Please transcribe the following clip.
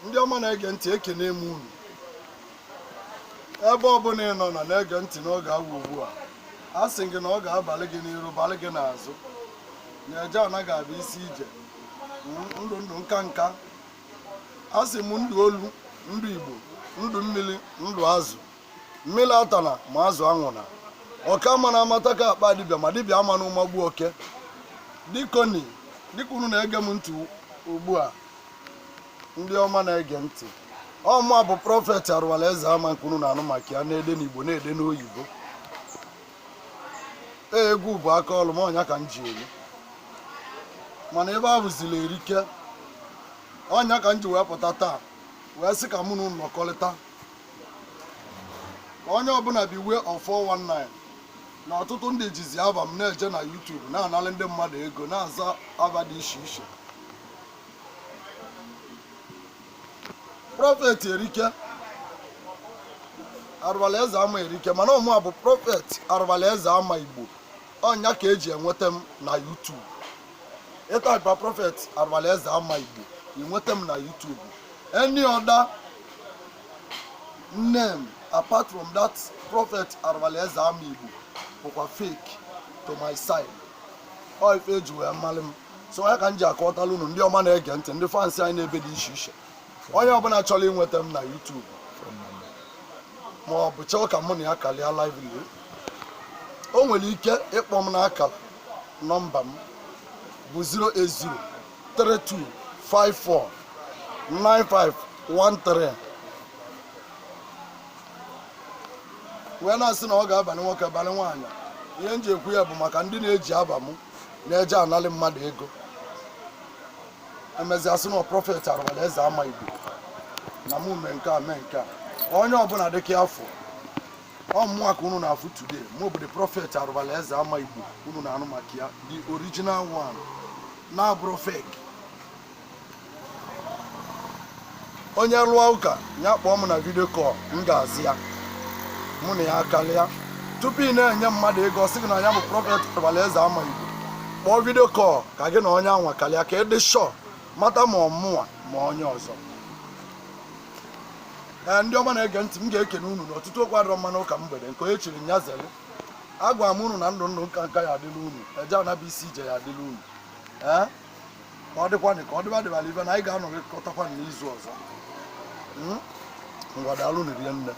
Ndị ọma na-ege ntị, ekene m unu ebe ọbụla ị nọ na na-ege ntị n'oge awa ugbu a. A sị gị na ọ ga-abalị gị n'iru, balị gị n'azụ, na eje anaghị abụ isi ije. Ndụ ndụ, nka nka. A sị m ndụ olu, ndụ Igbo, ndụ mmiri, ndụ azụ. Mmiri atana ma azụ anwụna. Ọka mana amata ka akpa dibịa ma dibịa ama na ụmagbu oke. Dikoni, dịka unu na-ege m ntị ugbu a, ndị ọma na-ege ntị, ọmụa bụ Prophet Arụwala Eze Ama nke unu na-anụ maka ya, na-ede n'Igbo, na-ede n'oyibo. Ee, egwu bụ aka ọlụ m, ọnya ka m ji elu. Mana ebe ahụ ziri erike, ọnya ka m ji wee pụta taa, wee sị ka mụ na unu nọkọrịta, ka onye ọbụla beware of 419, na ọtụtụ ndị jizi aba m na-eje na YouTube na-analị ndị mmadụ ego, na-aza aba dị iche iche. Prophet erike, Arụbala Eze Ama erike, mana ọmụa bụ Prophet Arụbala Eze Ama Igbo. Ọnya ka eji enweta m na YouTube. Ị type Prophet Arụbala Eze Ama Igbo, ị nweta m na YouTube. Any other name apart from that Prophet Arụbala Eze Ama Igbo bụkwa fake to my side. Ọ ife eji wee malị m. So ya ka m ji akọwatala unu, ndị ọma na-ege ntị, ndị fans anyị n'ebe dị iche iche. Onye ọbụla chọrọ inweta m na YouTube ma ọ bụ chọọ ka mụ na ya kalịa lively, o nwere ike ịkpọ m n'akara nọmba m bụ 08032549513. Wee na-asị na ọ ga-abalị nwoke, balị nwaanyị. Ihe m ji ekwu ya bụ maka ndị na-eji aba m na-eje analị mmadụ ego, emezi asị na Prophet Arụbala Eze Ama Igbo na mụ mee nke a, mee nke a. Onye ọbụla dịka afọ ọmụmụ ka unu na-afụ today, mụ bụ the Prophet Arụbala Eze Ama Igbo unu na-anụ maka ya, the original one, na-abụrụ fake. Onye lụọ ụka ya, kpọọ m na video call, m ga-azị ya, mụ na ya akarịa. Tupu ị na-enye mmadụ ego, ọ sị gị na ya bụ Prophet Arụbala Eze Ama Igbo, kpọọ video call ka gị na onye anwa karịa, ka ịdị sure, mata ma ọmụnwa ma onye ọzọ. Ee, ndị ọma na-ege ntị, m ga-ekene unu n'ọtụtụ okwu adọrọ mma n'ụka mgbede nke onye chiri nya zere. Agwara m unu na ndụ ndụ, nka nka ya adịla unu, eje anaba isi ije ya adịla unu. Ee, ka ọ dịkwanị, ka ọ dịba dịbala ibe na anyị ga-anọrịkọtakwa n'izu ọzọ. Ngwa, daalụ unu rie nne.